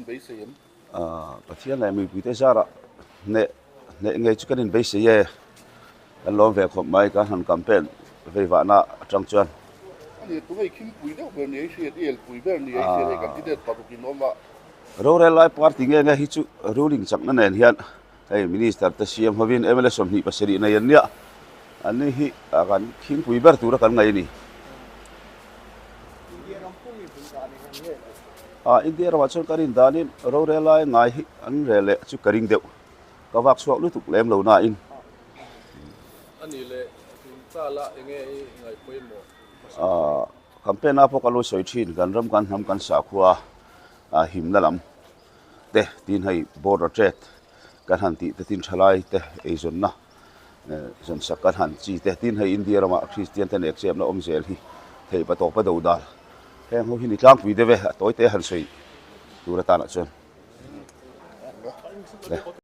inbeisei em? Pathian leh mipuite zarah hneh hneh ngei chu kan inbeisei e. Kan lawm ve khawp mai kan han campaign vei vahna atang chuan. Ani tunge i khingpui deuh ber ni a i hriat, i elpui ber ni a i hriat hei candidate paruk in awm a. Rorel lai party nge nge hi chu ruling chakna nen hian hei minister te siam hovin mla 27 nei an nia. Anni hi kan khingpui ber tura kan ngaih a ni. India ramah chuan ka rin danin rorel lai ngai hi an rel leh chu ka ring deuh. Ka vak chhuak lutuk lem lo nain. Ani leh tala enge i ngaih pawimawh? Campaign a pawh ka lo sawi thin kan ram kan hnam kan sakhua himna lam te tin hei border trade kan han tih te tin thalai te eizawnna zawnsak kan han chi te tin hei India rama Kristian te nek chepna awm zel hi theih pa tawpa do dal heng ho hi ni tlangpui deuh e a tawi te han sawi tur atanah chuan.